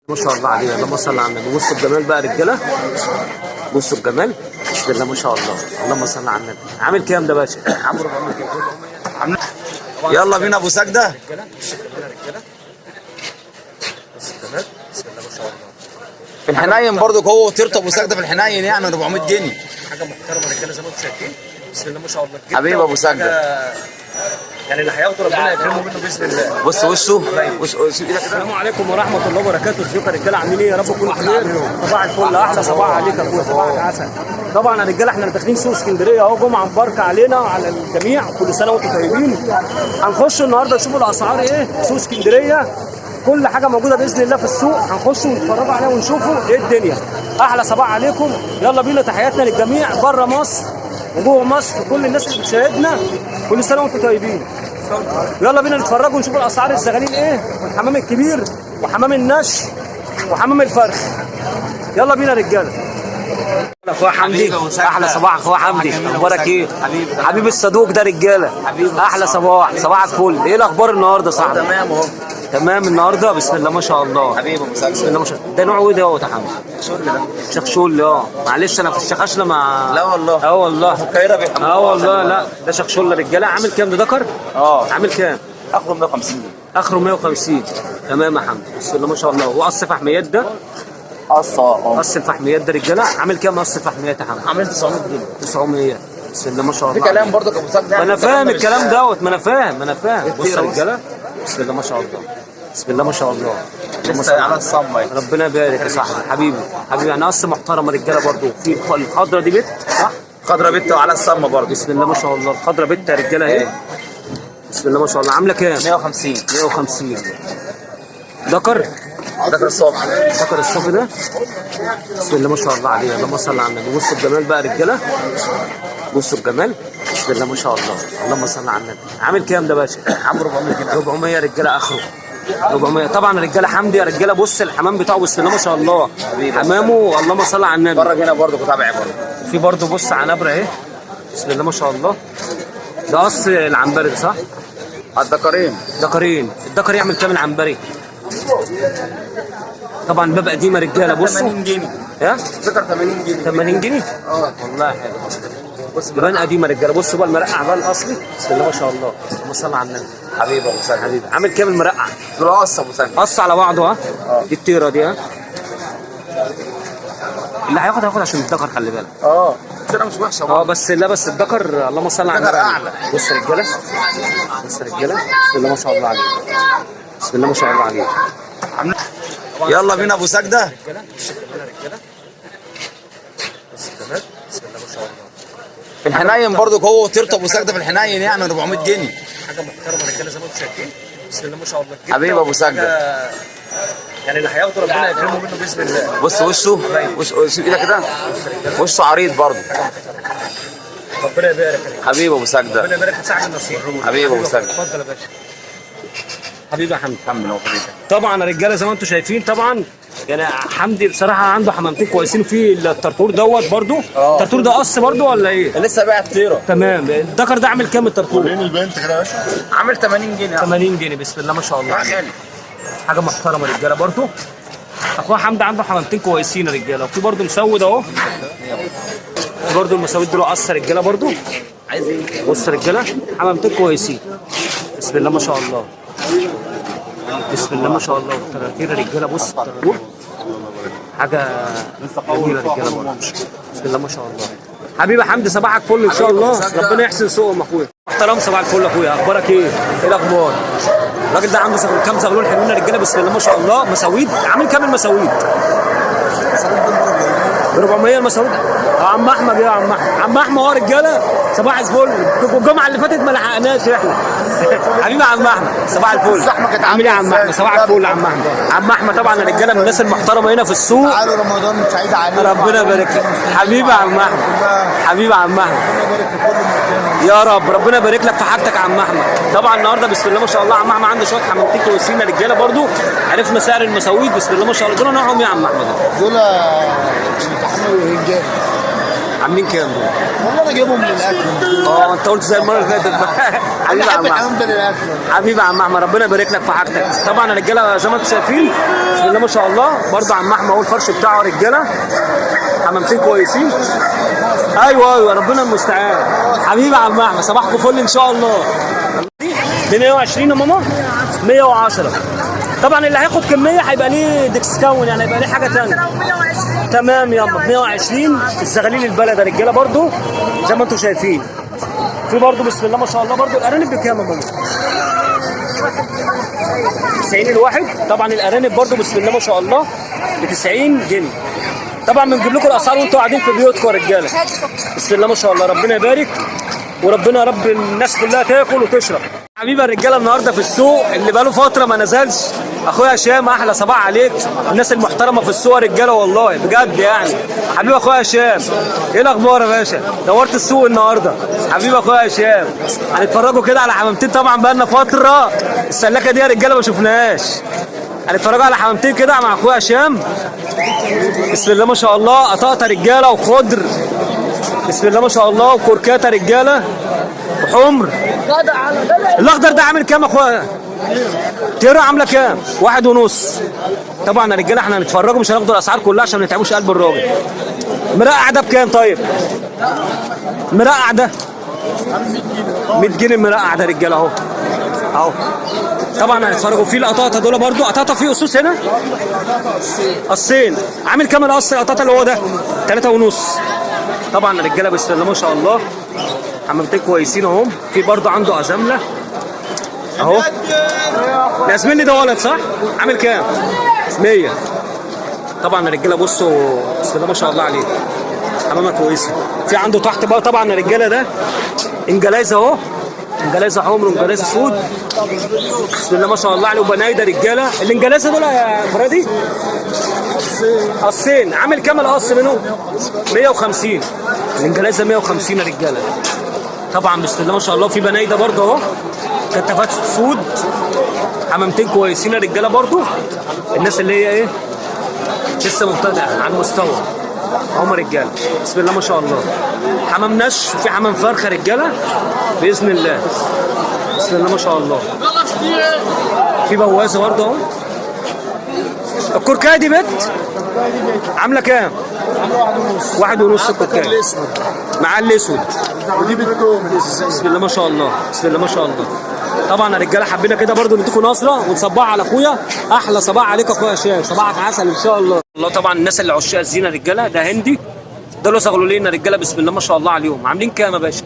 ما شاء الله عليه، اللهم صل على النبي. بصوا الجمال بقى يا رجاله، بصوا الجمال، بسم الله ما شاء الله، اللهم صل على النبي. عامل كام ده باشا؟ عامل 400 جنيه. يلا بينا ابو سجدة. رجاله، بصوا الجمال يا رجاله، بصوا الجمال، بسم الله ما شاء الله. في الحنين برضو هو وطيرته ابو سجدة في الحنين، يعني 400 جنيه. حاجة محترمه رجاله زي ما انتم شايفين، بسم الله ما شاء الله. حبيبي ابو سجدة. يعني اللي هياخده ربنا يكرمه منه باذن الله. بص وشه، وش وش ايدك كده. السلام عليكم ورحمة الله وبركاته. ازيكم يا رجاله، عاملين ايه؟ يا رب تكونوا بخير. صباح الفل، احلى صباح عليك يا اخويا، صباحك عسل. طبعا يا رجاله احنا داخلين سوق اسكندرية اهو، جمعه مباركة علينا وعلى الجميع، كل سنة وانتم طيبين. هنخش النهارده نشوف الاسعار ايه سوق اسكندرية، كل حاجة موجودة باذن الله في السوق، هنخش ونتفرجوا عليها ونشوفوا ايه الدنيا. احلى صباح عليكم، يلا بينا. تحياتنا للجميع بره مصر وجوه مصر، كل الناس اللي بتشاهدنا، كل سنة وانتم طيبين. يلا بينا نتفرج ونشوف الاسعار، الزغالين ايه، والحمام الكبير وحمام النش وحمام الفرخ. يلا بينا يا رجاله. اخويا حمدي، حبيبي أبو سجدة. احلى صباح اخويا حمدي، جميل أبو اخبارك ايه؟ سجدة. حبيبي. حبيب الصدوق ده رجاله. حبيبي. احلى صباح، صباحك فل. ايه الاخبار النهارده يا صاحبي؟ تمام اهو. تمام النهارده بسم الله ما شاء الله. حبيبي ابو بسم سجدة. الله ما شاء الله. ده نوعه ايه ده يا حمدي؟ شغل ده شخشول. اه معلش انا في الشخاشله ما لا والله. اه والله. في القاهرة بيحملوه. اه والله. لا ده شخشول رجاله. عامل كام ده ذكر؟ اه. عامل كام؟ اخره 150 جنيه. اخره 150. تمام يا حمدي، بسم الله ما شاء الله. هو قص فحميات ده؟ قصة اه. قص الفحميات ده رجاله. عامل كام قص الفحميات يا حمدي؟ عامل 900 جنيه. 900. بسم الله ما شاء في الله. كلام برضك ابو سجدة. ما انا فاهم الكلام دوت، ما انا فاهم، ما انا فاهم. بص يا بص. رجاله، بسم الله ما شاء الله، بسم الله ما شاء الله. لسه على الصمت. ربنا يبارك يا صاحبي، حبيبي حبيبي. يعني قص محترمه رجاله برضو. في الخضرة دي بت صح؟ خضرة بت وعلى الصمه برضه. بسم الله ما شاء الله. الخضرة بت يا رجاله اهي، بسم الله ما شاء الله. عامله كام؟ 150. 150. ذكر؟ ذكر الصبح. ذكر الصافي ده، بسم الله ما شاء الله عليه، اللهم صل على النبي. بصوا الجمال بقى يا رجاله، بصوا الجمال، بسم الله ما شاء الله، اللهم صل على النبي. عامل كام ده باشا؟ عامل 400 جنيه. 400 يا رجاله، اخره 400. طبعا رجاله حمدي يا رجاله، بص الحمام بتاعه بسم الله ما شاء الله، حبيبي. حمامه اللهم صل على النبي. اتفرج هنا برضه تابع برضه. في برضه بص عنبره اهي، بسم الله ما شاء الله. ده قص العنبري ده صح؟ الذكرين. ذكرين. الذكر يعمل كام العنبري؟ طبعا باب قديمة رجاله، بصوا. 80 جنيه. ها؟ ذكر 80 جنيه. 80 جنيه؟ اه. والله حلو. بص بان قديمة رجاله. بصوا بقى المرقع بقى الاصلي، بسم الله ما شاء الله، اللهم صل على النبي. حبيبي ابو سجدة. حبيبي عامل كام المرقع؟ دول قصة ابو سجدة. قص على بعضه ها؟ اه. دي الطيرة دي ها؟ اللي هياخد هياخد عشان الذكر، خلي بالك. اه الطيرة مش وحشة اه برضه. بس لا، بس الذكر اللهم صل على الذكر النبي. أعلى. بص يا رجاله، بص يا رجاله، بسم الله ما شاء الله عليه، بسم الله ما شاء الله عليه. يلا بينا ابو سجدة. في الحنين برضو هو وطيرته ابو سجدة في الحنين، يعني 400 جنيه. حاجة محترمه رجاله زي ما انتم شايفين، بسم الله ما شاء الله. حبيبي ابو سجدة. يعني اللي هياخده ربنا يكرمه منه باذن الله. بص وشه، وش وش ايدك كده. وشه عريض برضه. ربنا يبارك. حبيبي ابو سجدة. ربنا يبارك في سعد النصيب. حبيبي أبو سجدة. اتفضل يا باشا. حبيبي يا حمدي. كمل اهو حبيبي. طبعا يا رجاله زي ما انتم شايفين، طبعا يعني حمدي بصراحة عنده حمامتين كويسين. في الطرطور دوت برضو. اه. الطرطور ده قص برضو ولا ايه؟ لسه بايع الطيرة. تمام. الذكر ده عامل كام الطرطور؟ وريني البنت كده يا باشا. عامل 80 جنيه. 80 جنيه. بسم الله ما شاء الله. غالي. حاجة محترمه رجاله برضو. اخويا حمدي عنده حمامتين كويسين يا رجاله. وفي برضو مسود اهو، برضو المساويد دول قص رجاله برضو. عايز ايه؟ بص يا رجاله، حمامتين كويسين، بسم الله ما شاء الله، بسم الله ما شاء الله. والتراتير يا رجاله، بص التراتير حاجة جميلة رجاله برضو، بسم الله ما شاء الله. حبيبي حمدي صباحك فل ان شاء الله، ربنا يحسن سوقهم اخويا. محترم صباح الفل اخويا، اخبارك ايه؟ ايه الاخبار؟ الراجل ده عنده كام زغلول حلوين يا رجاله، بسم الله ما شاء الله. مساويد عامل كام المساويد؟ ب 400 المساويد. يا عم احمد، يا عم احمد، عم احمد اهو رجاله، صباح الفل. الجمعة اللي فاتت ما لحقناش احنا. حبيبي يا عم احمد صباح الفل. الزحمة كانت عامل ايه يا عم احمد؟ صباح الفل يا عم احمد. عم احمد طبعا الرجالة من الناس المحترمة هنا في السوق. تعالوا رمضان سعيد عليكم. ربنا يبارك لك حبيبي يا عم احمد، حبيبي يا عم احمد. ربنا يبارك في كل مكان. يا رب ربنا يبارك لك في حاجتك يا عم احمد. طبعا النهارده بسم الله ما شاء الله عم احمد عنده شوية حمامتين كويسين يا رجاله برضو. عرفنا سعر المساويد بسم الله ما شاء الله. دول نوعهم ايه يا عم احمد؟ دول بيتعاملوا هنجان. عاملين كام دول؟ والله انا جايبهم للاكل. انت قلت زي المرة اللي فاتت. حبيبي انا يا عم بحب احمد. الحمام ده للاكل. حبيبي يا عم احمد، ربنا يبارك لك في حاجتك. طبعا يا رجاله زي ما انتم شايفين بسم الله ما شاء الله، برضه عم احمد اهو الفرش بتاعه رجاله، حمامتين كويسين. ايوه ربنا المستعان. حبيبي يا عم احمد، صباحكم فل ان شاء الله. ب 120 يا ماما، 110. طبعا اللي هياخد كمية هيبقى ليه discount، يعني هيبقى ليه حاجة ثانية. تمام يلا، 120 الزغاليل البلد يا رجاله برضو زي ما انتم شايفين. في برضو بسم الله ما شاء الله برضو الارانب بكام يا ماما؟ 90 الواحد. طبعا الارانب برضو بسم الله ما شاء الله ب 90 جنيه. طبعا بنجيب لكم الاسعار وانتم قاعدين في بيوتكم يا رجاله. بسم الله ما شاء الله، ربنا يبارك، وربنا يا رب الناس كلها تاكل وتشرب. حبيبي الرجالة النهارده في السوق اللي بقاله فترة ما نزلش، اخويا هشام احلى صباح عليك. الناس المحترمة في السوق يا رجاله والله بجد يعني. حبيبي اخويا هشام، ايه الاخبار يا باشا؟ دورت السوق النهارده. حبيبي اخويا هشام، هنتفرجوا كده على حمامتين، طبعا بقالنا فترة السلاكه دي يا رجاله ما شفناهاش. هنتفرجوا على حمامتين كده مع اخويا هشام. بسم الله ما شاء الله، قطاطه رجاله وخضر، بسم الله ما شاء الله، وكركاته رجاله وحمر. الاخضر ده عامل كام يا اخويا؟ تيرا عامله كام؟ 1.5. طبعا يا رجاله احنا هنتفرجوا، مش هناخدوا الاسعار كلها عشان ما نتعبوش قلب الراجل. مرقع ده بكام طيب؟ مرقع ده 100 جنيه المرقع ده رجاله اهو اهو. طبعا هنتفرجوا في القطاطه دول برضو. قطاطه في قصوص هنا؟ قصين. عامل كام القص القطاطه اللي هو ده؟ 3.5. طبعا يا رجاله بسم الله ما شاء الله حمامتين كويسين اهم. في برضو عنده ازمله اهو. الازملي ده ولد صح؟ عامل كام؟ 100. طبعا يا رجاله بصوا بسم الله ما شاء الله عليه، حمامه كويسة. في عنده تحت بقى طبعا يا رجاله ده انجلايز اهو، انجلايزه حمر وانجلايزه سود، بسم الله ما شاء الله عليه. وبنايده رجاله. الانجلايزه دول يا فرادي قصين. عامل كام القص منه؟ 150. الانجلايزه 150 يا رجاله. طبعا بسم الله ما شاء الله. في بنايده برضه اهو، كتافات سود، حمامتين كويسين يا رجاله برضه. الناس اللي هي ايه لسه مبتدئة على المستوى هم رجاله بسم الله ما شاء الله. حمام نش وفي حمام فرخة رجاله باذن الله، بسم الله ما شاء الله. في بوازه برضه اهو. الكركايه دي بت عامله كام؟ 1.5 الكركايه مع الاسود. ودي بالثوم. بسم الله ما شاء الله، بسم الله ما شاء الله. طبعا يا رجاله حبينا كده برضو نديكم نصره ونصبح على اخويا. احلى صباح عليك يا اخويا هشام، صباحك عسل ان شاء الله. الله. طبعا الناس اللي عشاق الزينة رجاله، ده هندي، ده له زغلولين يا رجاله بسم الله ما شاء الله عليهم. عاملين كام يا باشا؟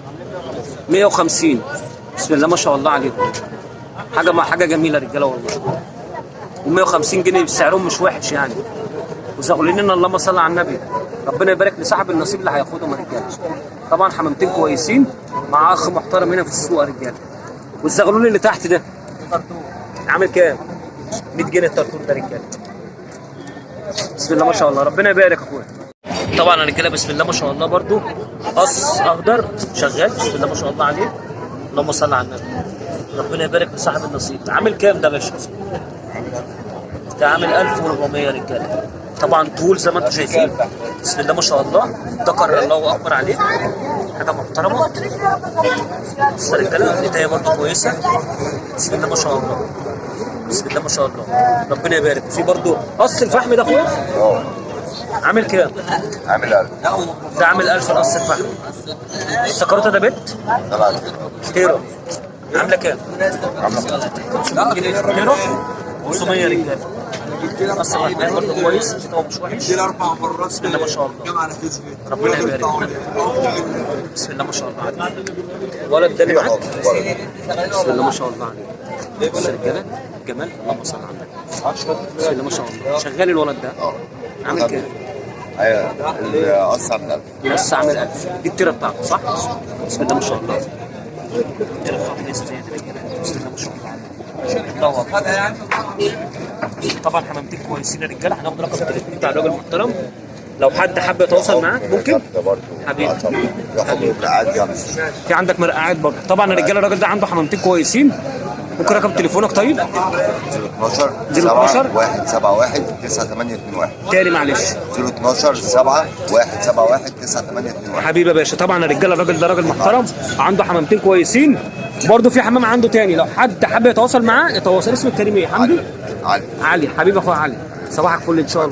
150. بسم الله ما شاء الله عليهم، حاجة ما حاجة جميلة رجاله والله. و150 جنيه سعرهم مش وحش يعني. وزغلولين اللهم صل على النبي، ربنا يبارك لصاحب النصيب اللي هياخدهم يا رجاله. طبعا حمامتين كويسين مع اخ محترم هنا في السوق يا رجاله. والزغلول اللي تحت ده عامل كام؟ 100 جنيه الطرطور ده رجاله. بسم الله ما شاء الله، ربنا يبارك يا اخويا. طبعا يا رجاله بسم الله ما شاء الله برضو قص اخضر شغال بسم الله ما شاء الله عليه، اللهم صل على النبي، ربنا يبارك لصاحب النصيب. عامل كام ده يا باشا؟ ده عامل 1400 يا رجاله. طبعا طول زي ما انتم شايفين بسم الله ما شاء الله، ذكر الله اكبر عليه، حاجة محترمه. بس رجاله النتايه برضو كويسة بسم الله ما شاء الله، بسم الله ما شاء الله، ربنا يبارك. في برضو قص الفحم ده اخويا عامل كام؟ عامل 1000. ده عامل 1000 القص الفحم. السكروته ده بت؟ طبعا تيرو عامله كام؟ 500 جنيه تيرو، 500 رجاله. قص الفحم برضه كويس، مستوى مش وحش بسم الله ما شاء الله، ربنا يبارك. بسم الله ما شاء الله عليك. الولد ده اللي معاك؟ بسم الله ما شاء الله عليك. بص رجاله جمال، اللهم صل على النبي، بسم الله ما شاء الله. شغال الولد ده؟ عامل كام؟ ايوه القص عامل 1000. القص عامل 1000. دي التيره بتاعته صح؟ بسم الله ما شاء الله. التيره بتاعته لسه زي دي رجاله، بسم الله ما شاء الله عليك. الله اكبر. طبعا حمامتين كويسين يا رجاله. هناخد رقم التليفون بتاع الراجل المحترم لو حد حب يتواصل معاك ممكن. حبيبي. حبيبي. في عندك مرقعات برضه. طبعا يا رجاله الراجل ده عنده حمامتين كويسين ممكن رقم تليفونك طيب؟ 012 012 1 7 1 9 8 2 1. تاني معلش. 012 7 1 7 1 9 8 2 1. حبيبي يا باشا. طبعا يا رجاله الراجل ده راجل محترم، عنده حمامتين كويسين، برضه في حمام عنده تاني، لو حد حب يتواصل معاه يتواصل. اسمه الكريم ايه؟ حمدي؟ علي. علي. حبيبي اخويا علي، صباحك فل ان شاء الله.